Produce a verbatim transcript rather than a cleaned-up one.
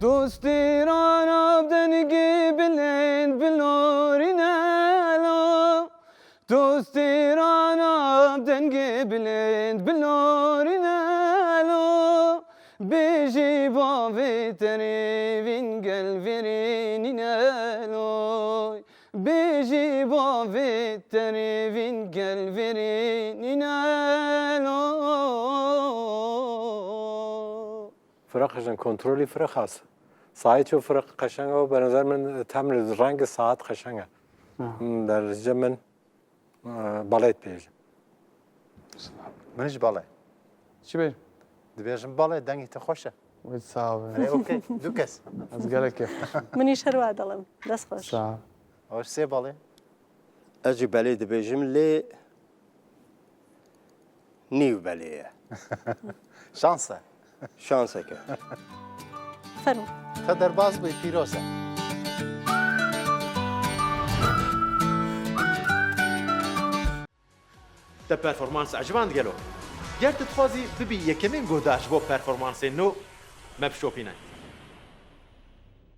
Dostî rana dengê bilind bilorîne lo. Dostî rana dengê bilind bilorîne lo. Bêjî bavê terê vîn gel verînîne lo. Bêjî bavê terê vîn gel verînîne lo. Firaq jin kontrolî firaq has. Saet ço firaq qeşeng o, be nazar min tam reng saet qeşeng e. Hmm, der cem min, e, balê dibêjim. Min jî balê. Çi bê? Dibêjim balê, dengê te xweş e. Wê sağ ol. Erê, okey. Du kes. Ez gelek kêf xweş im. Min îş her wa dilim. Dest xweş. Sağ ol. Hoş sê balê. Ez jî belê dibêjim, lê nîv belê ye. Şans e. Şansek e. Fermo. Te derbas bû, pîroz e. Te performans eciband gelo? Ger tu dixwazî bibî yekemîn guhdar ji bo performansên nû, me bişopîne.